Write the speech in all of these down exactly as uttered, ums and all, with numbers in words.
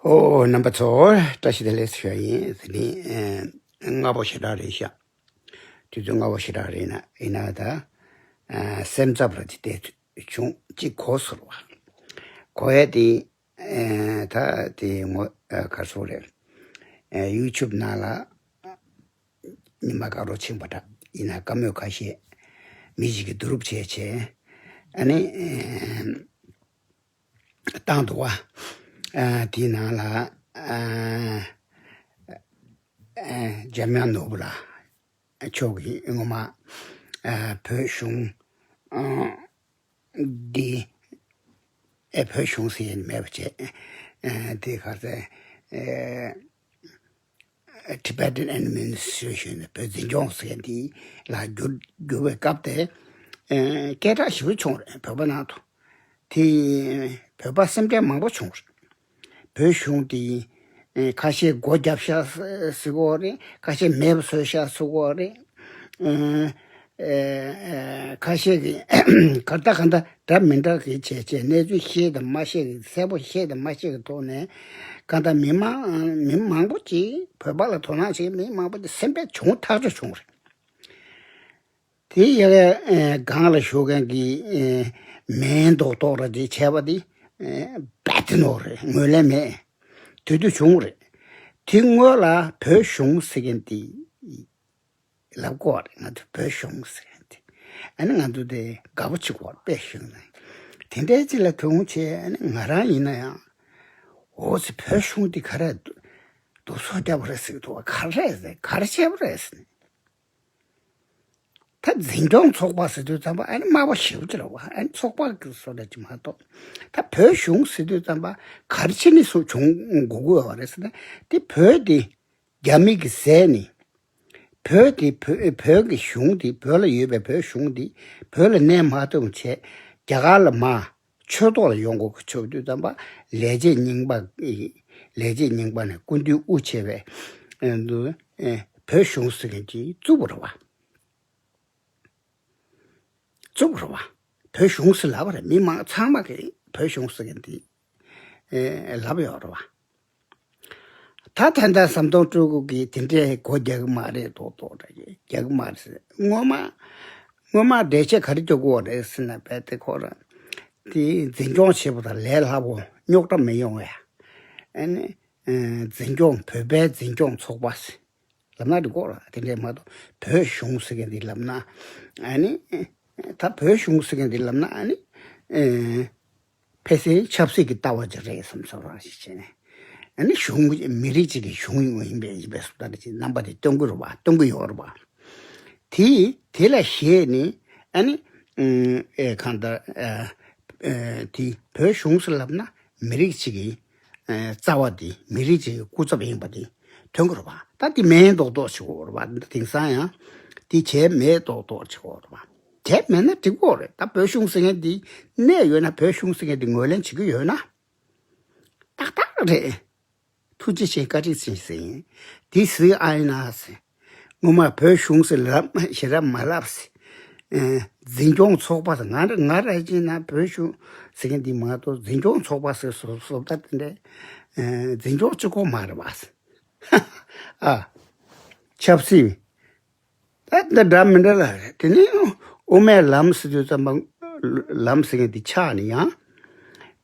ཨོ། རྣམ་པ་ཚོ། བཀྲ་ཤིས་བདེ་ལེགས་ཞུ་ཡ་ཡིན། དེ་ནི་ཨ་སྔ་པོ་ཞེ་དྲག་རེད་ཤག་དུས་ཚོད་སྔ་པོ་ཞེ་དྲག་རེད་ན་ཡིན་ན་ད་ཨ་སེམས་འཚབ་ར་ཅིག་དེ་བྱུང་ཅིག་གོ་སོང་བ། གོ་ཡ་དེ་ཨ་ད་དེ་ངོ་ཨ་ག་སོ་རེད། ཨ་ཡུ་ཊུབ་ནང་ལ་ཉི་མ་དགའ་རོགས་ཕྱིན་པ་འདྲ་ཡིན་ན། བཀའ་མོལ་ཁ་ཤས་མི་ཞིག་གིས་བསྡུ་རུབ་བྱས་བྱས་ཨ་ནི་ཨ་བཏང་འདུག་བ། ཨ་དེའི་ནང་ལ་ཨ་ཨ་འཇམ་དབྱངས་ནོར་བུ་ལགས་མཆོག་གིས་སྔོན་མ་ཨ་བོད་གཞུང་ཨ་འདི་ཨ་བོད་གཞུང་ཟེར་ཡ་མེད་པ་བྱས། ཨ་དེ་ག་ཚད་ཨ་Tibetan Administration ནི་བོད་འཛིན་སྐྱོང་ཟེར་ཡ་འདི་ལ་བསྒྱུར་བསྒྱུར་བའི་སྐབས་དེ་ཨ་སྐད་གྲགས་ཞེ་པོ་བྱུང་རེད། བོད་པ་ནང་དུ། དེ་བོད་པ་སེམས་ཅན་མང་པོ་བྱུང་རེད། བོད་གཞུང་དེ་ཨེ་ཁ་ཤས་སྒོ་བརྒྱབ་ཤག་ཟེར་གོ་རེད། ཁ་ཤས་མེད་པ་བཟོས་ཤག་ཟེར་གོ་རེད། ཨེ་ཨེ་ཁ་ཤས་ཀྱིས་ག་ད་ག་ད་འདྲ་མི་འདྲ་གི་བྱས་བྱས་གནས་ཚུལ་ཤེས་དང་མ་ཤེས་ཀྱི་གསལ་པོ་ཤེས་དང་མ་ཤེས་ཀྱི་ཐོག་ནས་ག་ད་མི་མང་མི་མང་པོ་ཅིག་བོད་པ་ལ་དོ་སྣང་བྱེད་མི་མང་པོ་ཅིག་སེམས་པས་བྱུང་ཐག་ཆོད་བྱུང་རེད། དེ་ཡ་གི་ཨེ་སྒང་ལ་བཞུགས་མཁན་གྱི་ཨེ་མེན་རྡོག་རྡོག་ར་དེ་བྱས་པ་དེ་ཨེ་རྦད་དེ་ནོར་རེད། ངོས་ལེན་མེད། དེ་དུས་བྱུང་རེད། དེ་སྔོན་ལ་བོད་གཞུང་ཟེར་མཁན་དེ་ལབ་དགོས་རེད། ང་ཚོ་བོད་གཞུང་ཟེར་མཁན་དེ་ཨ་ནི་ང་ཚོ་དེ་དགའ་པོ་བྱེད་དགོས་རེད། བོད་གཞུང་ནས་དེ་འདྲའི་ཅིག་ལ་དོ་སྣང་བྱས། ཨ་ནི་ང་རང་ཡིན་ན་ཡང་འོ་ཙི་བོད་གཞུང་དེ་ག་རེ་སྡུག་སོ་རྒྱབ་པ་རེད་ཟེར་གི་འདུག་ག་རེ་རེད། ག་རེ་བྱས་པ་རེད་ཟེར་ནས། ད་འཛིན་སྐྱོང་ཚོགས་པ་ཟེར་དུས་ཙམ་པ་ཨ་ནི་དམའ་བ་ཞེ་པོ་ཅིག་རེད་བ། ཨ་ནི་ཚོགས་པ་གི་བཟོ་འདྲ་ཅིག་མ་གཏོགས། ད་བོད་གཞུང་ཟེར་དུས་ཙམ་པ་ག་རེ་བྱས་ནས་སུ་བྱུང་དགོས་དགོས་པ་རེད་ཟེར་ན། དེ་བོད་དེ་རྒྱ་མི་གིས་བཟས་ནས། བོད་དེ་བོད་བོད་ཀྱི་གཞུང་དེ། བོད་ལ་ཡོད་པའི་བོད་གཞུང་དེ་བོད་ལ་གནས་མ་ཐུབ་བྱས་རྒྱ་གར་ལ་མར་ཆོས་ཐོག་ལ་ཡོང་དགོས་ཀྱི་ཆགས་དུས་ཙམ་པ། ལས་བྱེད་རྙིང་པ། ལས་བྱེད་རྙིང་པ་ནས་སྐུ་མདུན་དབུ་ཆེ་བའི་ཨ་འདུ་ཨེ་བོད་གཞུང་ཟེར་མཁན་ཅིག་བཙུགས་པ་རེད་བ། བཙུགས་པ་རེད་བ། བོད་གཞུང་ཟེར་ལབ་པ་རེད། མི་མང་ཚང་མ་གིས་བོད་གཞུང་ཟེར་མཁན་དེ་ཨེ་ལབ་ཡོད་རེད་བ། ད་ད་ལྟ་ཟམ་གདོང་སྤྲུལ་སྐུ་གིས་དེ་འདྲའི་སྒོ་རྒྱག་གི་མ་རེད། རྡོག་རྡོག་རེད། རྒྱག་གི་མ་རེད་ཟེར། སྔོན་མ་སྔོན་མ་འགྲེལ་བཤད་ག་རེ་རྒྱག་དགོས་རེད་ཟེར་ན། རྦད་དེ་ཁོ་རང་དེ་འཛིན་སྐྱོང་བྱེད་པ་དང་ལས་སླ་པོ། རྙོག་དྲ་མི་ཡོང་བ། ཨ་ནི་ཨ་འཛིན་སྐྱོང་། བོད་པའི་འཛིན་སྐྱོང་ཚོགས་པ་ཟེར་ལབ་ན་འགྲིག་གོ་ར། དེ་འདྲས་མ་གཏོགས་བོད་གཞུང་ཟེར་མཁན་འདི་ལབ་ན། ཨ་ནི་ད་བོད་གཞུང་ཟེར་མཁན་འདི་ལབ་ན། ཨ་ནི་ཨེ་ཕལ་ཆེར་ཆབ་སྲིད་ཀྱི་ལྟ་བ་ཅིག་རེད་བསམ་བསམ་རང་ཞིག་བྱས་ནས། ཨ་ནི་གཞུང་། མི་རིགས་གཅིག་གི་གཞུང་ཡིན་པའི་ཡིན་པའི་བཟོ་ལྟ་ཅིག་རྣམ་པ་དེ་སྟོན་གྱི་རེད་བ། སྟོན་གྱི་ཡོད་རེད་བ། དེ་དེ་ལ་ཞེན་ནས་ཨ་ནི་ཨེ་གང་ལྟར་ཨ་ཨ་དེ་བོད་གཞུང་ཟེར་ལབ་ན་མི་རིགས་གཅིག་གི་ཨ་རྩ་བ་དེ། མི་རིགས་གཅིག་གི་སྐུ་ཚབ་ཡིན་པ་དེ་སྟོན་གྱི་རེད་བ། ད་དེ་མེན་རྡོག་རྡོག་ཞིག་ཡོད་རེད་བ། དེང་སང་ཡང་དེ་བྱས་མེད་རྡོག་རྡོག་ཞིག་ཡོད་རེད་བ། བྱས་མེད་ན་འགྲིག་གི་རེད། ད་བོད་གཞུང་ཟེར་མཁན་དེ་གནས་ཡོད་ན། བོད་གཞུང་ཟེར་མཁན་དེ་ངོས་ལེན་བྱེད་ཀྱི་ཡོད་ན། ཏག་ཏག་རེད། ཐུགས་རྗེ་ཆེ། བཀའ་དྲིན་ཆེ་ཟེར་ཡིན། དེ་ཟེར་ཨ་ཡིན་ན་ཟེར། ངོ་མ་བོད་གཞུང་ཟེར་ལབ་ཞེ་དྲག་མ་ལབ་ཟེར། ཨེ་འཛིན་སྐྱོང་ཚོགས་པ་ཟེར། ང་ར་ང་ར་ཅིག་ན་བོད་གཞུང་ཟེར་མཁན་འདི་མ་གཏོགས་འཛིན་སྐྱོང་ཚོགས་པ་ཟེར་བཟོ་བཟོ་ལྟ་དེ་འདྲ་ཨེ་འཛིན་སྐྱོང་གཅིག་པོ་མ་རེད་བ་ཟེར། ཨ། ཆབ་སྲིད། ད་འདི་འདྲ་མི་འདྲ་ལ་རེད། དེ་ནས་དབུ་མའི་ལམ་ཟེར་དུས་ཙམ་པ། ལམ་ཟེར་མཁན་འདི་ཆགས་ནས་ཡང་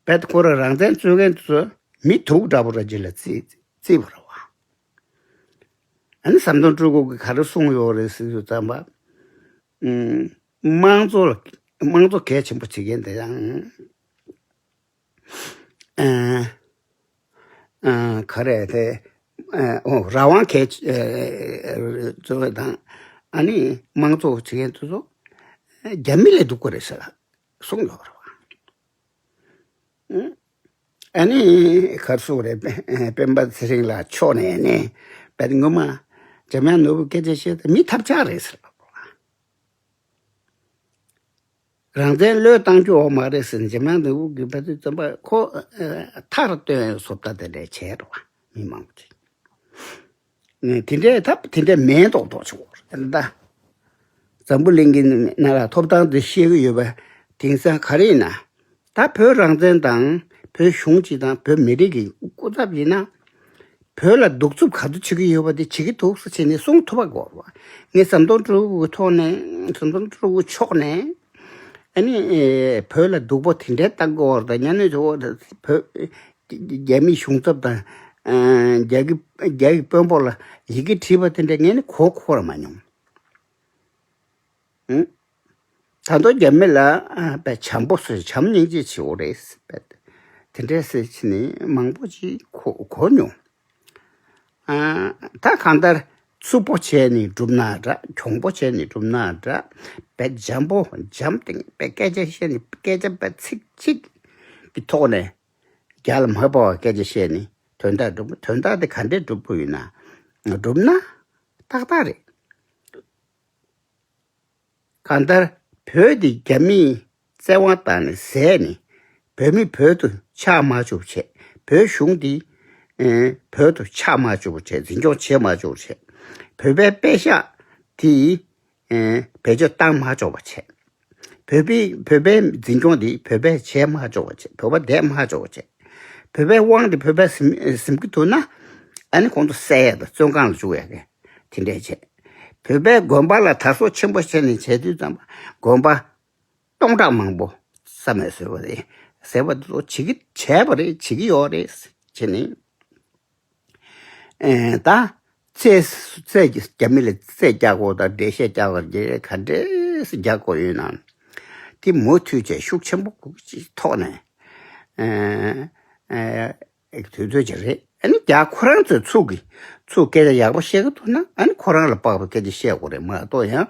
རྦད་དེ་ཁོ་རང་རང་བཙན་རྩོད་མཁན་དེ་ཚོ་མི་དུག་འདྲ་པོ་ར་ཅིག་ལ་བརྩིས་བརྩིས་པ་རེད་བ། ཨ་ནི་ཟམ་གདོང་སྤྲུལ་སྐུ་གིས་ག་རེ་གསུངས་ཡོད་རེད་ཟེར་དུས་ཙམ་པ། ཨུམ། དམངས་གཙོ་ལ་དམངས་གཙོ་གལ་ཆེན་པོ་བྱེད་མཁན་དེ་ཡང་། ཨ་ཨ་ག་རེ་དེ། ཨ་ཨོ་རང་དབང་གལ་ཨ་གཙོ་བོ་དང་། ཨ་ནི་དམངས་གཙོ་བྱེད་མཁན་དེ་ཚོ་རྒྱ་མི་ལས་སྡུག་པོ་རེད་ཟེར་གསུངས་ཡོད་རེད་བ། ཨ་ནི་ག་རེ་ཟེར་རེད། སྤེན་པ་ཚེ་རིང་ལགས་མཆོག་ནས་ནས་རྦད་དེ་སྔོན་མ་འཇམ་དབྱངས་ནོར་བུ་སྐད་ཆ་བཤད་དུས་མི་ཐབས་ཆག་རེད་ཟེར་ལབ་པ། རང་བཙན་བློས་བཏང་རྒྱུ་ཡོད་མ་རེད་ཟེར་ནས་འཇམ་དབྱངས་ནོར་བུ་གིས་རྦད་དེ་བཙོན་པ་ཁོ་ཨ་མཐར་བཏོན་བཟོ་ལྟ་དེ་འདྲ་བྱས་རེད་བ། མི་མང་པོ་ཅིག་ནས་དེ་འདྲའི་ཐབས་དེ་འདྲའི་མེན་རྡོག་རྡོག་ཅིག་ཡོད་རེད་ད། འཛམ་བུ་གླིང་གི་ནང་ལ་ཐོབ་ཐང་དེ་བཤད་ཀྱི་ཡོད་པ། དེང་སང་ག་རེ་ཡིན་ན། ད་བོད་རང་བཙན་དང་བོད་གཞུང་སྤྱི་དང་བོད་མི་རིགས་ཀྱི་སྐུ་ ཚབ་ཡིན་ན། བོད་ལ་གདུག་རྩུབ་ག་ཚོད་བྱེད་ཀྱི་ཡོད་པ་དེ་བྱེད་ཀྱི་འདུག་ཟེར་བྱས་ནས་གསུང་ཐུབ་པ་དགོས་པ། ངས་ཟམ་གདོང་སྤྲུལ་སྐུ་གི་ཐོག་ནས། ཟམ་གདོང་སྤྲུལ་སྐུ་ཕྱོགས་ནས། ཨ་ནི་བོད་ལ་སྡུག་པོ་དེ་འདྲའི་བཏང་དགོས་པ་དང་། གཉའ་གནོན་བྱེད་དགོས་པ་དང་། བོད་རྒྱ་མིའི་གཞུང་ཚབ་དང་། རྒྱ་གི་རྒྱ་གི་དཔོན་པོ་ལ་ཡི་གེ་བྲིས་པ་དེ་འདྲ་ངས་ནི་གོ་གོ་ར་མ་མྱོང་། ཨང་། ད་དུང་རྒྱ་མི་ལ་ཨ་བྱམས་པོ་བཟོས། བྱམས་སྙིང་རྗེ་བྱེད་དགོས་རེད། དེ་འདྲས་ཟེར་བྱས་ནས་མང་པོ་ཅིག་གོ་གོ་མྱོང་། ཨ་ད་གང་ལྟར་རྩུབ་པོ་བྱས་ནས་སྒྲུབ་ན་འདྲ། གྱོང་པོ་བྱས་ནས་སྒྲུབ་ན་འདྲ། བྱམས་པོ་བྱམས་སྟེང་སྐད་ཆ་བཤད་ནས། སྐད་ཆ་ཚིག་གཅིག་གི་ཐོག་ནས་རྒྱ་ལ་མ་དཔའ་བ་སྐད་ཆ་བཤད་ནས་དོན་དག་སྒྲུབ། དོན་དག་དེ་ག་འདྲས་སྒྲུབ་དགོས་ཡོད་ན། སྒྲུབ་ན་ཏག་ཏག་རེད། གང་ལྟར་བོད་འདི་རྒྱ་མིས་བཙན་དབང་བཏང་ནས་བཟས་ནས། བོད་མི་བོད་དུ་ཆགས་མ་བཅུག་བྱས། བོད་གཞུང་འདི་ཨེ་བོད་དུ་ཆགས་མ་བཅུག་བྱས། འཛིན་སྐྱོང་བྱེད་མ་བཅུག་བྱས། བོད་པའི་པད་ཤག་དེ་ཨེ་བེད་སྤྱོད་བཏང་མ་བཅུག་པ་བྱས། བོད་པའི་བོད་པའི་འཛིན་སྐྱོང་འདི་བོད་པས་བྱས་མ་བཅུག་པ་བྱས། བོད་པ་བསྡད་མ་བཅུག་པ་བྱས། བོད་པའི་དབང་འདི་བོད་པས་ཟིན་ཟིན་གྱི་འདུག་ན། ཨ་ནི་ཁོང་ཚོ་བསད་ཡ་དང་བཙོན་ཁང་ལ་བཅུག་ཡ་གི་དེ་འདྲས་བྱས། བོད་པའི་དགོན་པ་ལ་དར་སྲོལ་ཆེན་པོ་བྱས་ནས་བྱས་དུས་ཙམ་པ། དགོན་པ་སྟོང་ཕྲག་མང་པོ་ས་མེད་བཟོས་པ་རེད། ཟེར་བ་དེ་ཚོ་བྱེད་ཀྱི་བྱས་པ་རེད། བྱེད་ཀྱི་ཡོད་རེད་བྱས་ནས། ཨེ་ད་རྩེད་རྩེད་རྒྱ་མི་ལ་རྩེད་རྒྱག་དགོས་དང་། འགྲེལ་བཤད་རྒྱག་དགོས། ག་འདྲས་རྒྱག་དགོས་ཡོད་ན། དེ་མུ་མཐུད་བྱས་ཤུགས་ཆེན་པོ་ཅིག་ཐོག་ནས་ཨེ་ཨེ་དུས་ཚོད་ཅིག་རེད། ཨ་ནི་རྒྱ་ཁོ་རང་ཚོས་ཚུར་གི་ཚུར་སྐད་ཆ་ཡག་པོ་བཤད་ཀྱི་འདུག་ན། ཨ་ནི་ཁོ་རང་ལ་དཔག་པའི་སྐད་ཆ་བཤད་དགོས་རེད་མ་གཏོགས། ཡང་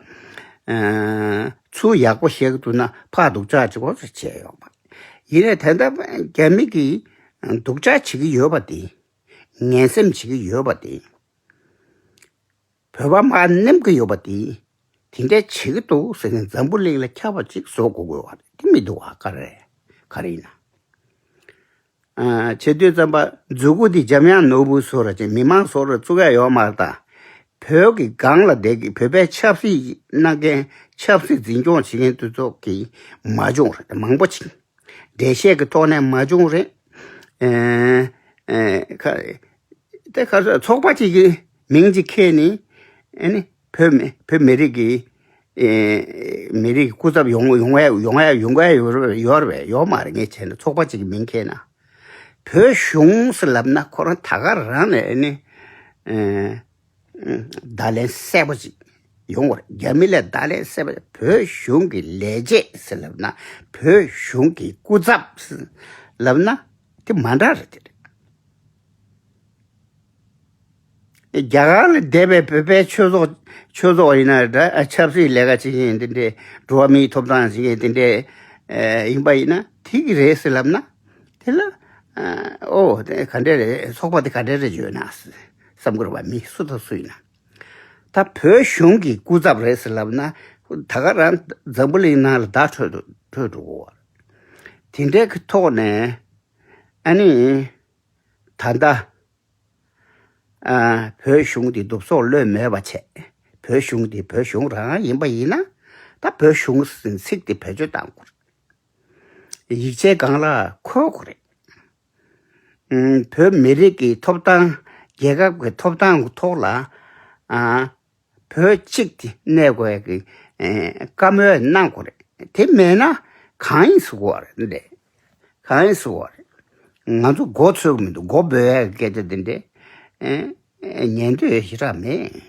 ཨེ་ཚུར་ཡག་པོ་བཤད་ཀྱི་འདུག་ན་ཕར་སྡུག་ཅག་ཅིག་གོ་ཚོད་བྱས་ཡོད་པ་ཡིན་ནའི། ད་ལྟ་རྒྱ་མི་གིས་སྡུག་ཅག་བྱེད་ཀྱི་ཡོད་པ་དེ། ངན་སེམས་བྱེད་ཀྱི་ཡོད་པ་དེ། བོད་པ་མར་མནན་གྱི་ཡོད་པ་དེ། དེ་འདྲ་བྱེད་ཀྱི་འདུག་ཟེར་ནས་འཛམ་བུ་གླིང་ལ་ཁྱབ་པ་ཅིག་བཟོ་དགོས་དགོས་པ་དེ་མི་འདུག་བ། ག་རེ་ག་རེ་ཡིན་ན། ཨ་བྱེད་དུས་ཙམ་པ་མཛུ་གུ་དེ་འཇམ་དབྱངས་ནོར་བུ་བཟོ་ར་ཅིག་མི་མང་བཟོ་ར་བཙུགས་ཡ་ཡོད་མ་རེད་ད། བོད་ཀྱི་སྒང་ལ་བསྡད་ཀྱི་བོད་པའི་ཆབ་སྲིད་གནང་མཁན། ཆབ་སྲིད་འཛིན་སྐྱོང་བྱེད་མཁན་དེ་ཚོ་གིས་མ་བྱུང་རེད། མང་པོ་ཅིག་འགྲེལ་བཤད་ཀྱི་ཐོག་ནས་མ་བྱུང་རེད། ཨེ་ཨེ་ཁ་དེ་ཁ་ཚོགས་པ་གཅིག་གི་མིང་གཅིག་ཁྱེར་ནས། ཨ་ནི་བོད་མི་བོད་མི་རིགས་ཀྱི་ཨེ་མི་རིགས་ཀྱི་སྐུ་ཚབ་ཡོང་ཡོང་ཡ་ཡོང་ཡ་ཡོང་ཡ་ཡོད་རེད་པས། ཡོད་མ་རེད། ངས་བྱས་ན་ཚོགས་པ་གཅིག་གི་མིང་ཁྱེར་ན། བོད་གཞུང་ཟེར་ལབ་ན་ཁོ་རང་ད་ག་རང་ནས་ཨ་ནི་ཨེ། བརྡ་ལན་གསལ་པོ་ཅིག་ཡོང་བར། རྒྱ་མི་ལ་བརྡ་ལན་གསལ་པོ། བོད་གཞུང་གི་ལས་བྱེད་ཟེར་ལབ་ན། བོད་གཞུང་གི་སྐུ་ཚབ་ཟེར་ལབ་ན་དེ་མ་འདྲ་རེད། དེ་རེད། རྒྱ་གར་ལ་བསྡད་པའི་བོད་པའི་ཆོས་ཚོགས་ཆོས་ཚོགས་ཡིན་ན་འདྲ། ཆབ་སྲིད་ལས་ཀ་བྱེད་མཁན་དེ་འདྲས། འགྲོ་བ་མིའི་ཐོབ་ཐང་བྱེད་མཁན་དེ་འདྲས་ཡིན་པ་ཡིན་ན་དེ་གི་རེད་ཟེར་ལབ་ན། དེ་ལ་ཨོ་དེ་ག་འདྲས་རེད། ཚོགས་པ་དེ་ག་འདྲས་རེད་ཡོད་ན་བསམ་གི་རེད་པ། མི་སུ་དང་སུ་ཡིན་ན། ད་བོད་གཞུང་གི་སྐུ་ཚབ་རེད་ཟེར་ལབ་ན། ད་ག་རང་འཛམ་བུ་གླིང་ནང་ལ་བརྡ་འཕྲོད་འགྲོ་འཕྲོད་འགྲོ་གི་ཡོད་རེད། དེ་འདྲའི་གི་ཐོག་ནས་ཨ་ནི་ད་ལྟ་ཨ་བོད་གཞུང་འདི་བསྡུ་གསོག་ལོས་མེད་པ་བྱས། བོད་གཞུང་འདི་བོད་གཞུང་རང་ཡིན་པ་ཡིན་ན། ད་བོད་གཞུང་ཟེར་ཚིག་འདི་བེད་སྤྱོད་བཏང་དགོས་རེད། ཡིག་ཆའི་སྒང་ལ་འཁོད་དགོས་རེད། ཨུམ། བོད་མི་རིགས་ཀྱི་ཐོབ་ཐང་། རྒྱལ་ཁབ་ཀྱི་ཐོབ་ཐང་གི་ཐོག་ལ། ཨ། བོད་གཅིག་དེ་གནས་དགོས་ཀྱི་ཨེ་བཀའ་མོལ་གནང་དགོས་རེད། དེ་མེད་ན་གང་ཡིན་ཟེར་གོ་བ་རེད། གང་ཡིན་ཟེར་གོ་བ་རེད། ང་ཚོ་མགོ་ཚོས་ཀྱི་མི་འདུག་མགོ་འབོད་ཡ་གི་སྐད་ཆ་དེ་འདྲས་ཨེ་ཉན་འདོད་ཞེ་དྲག་མེད།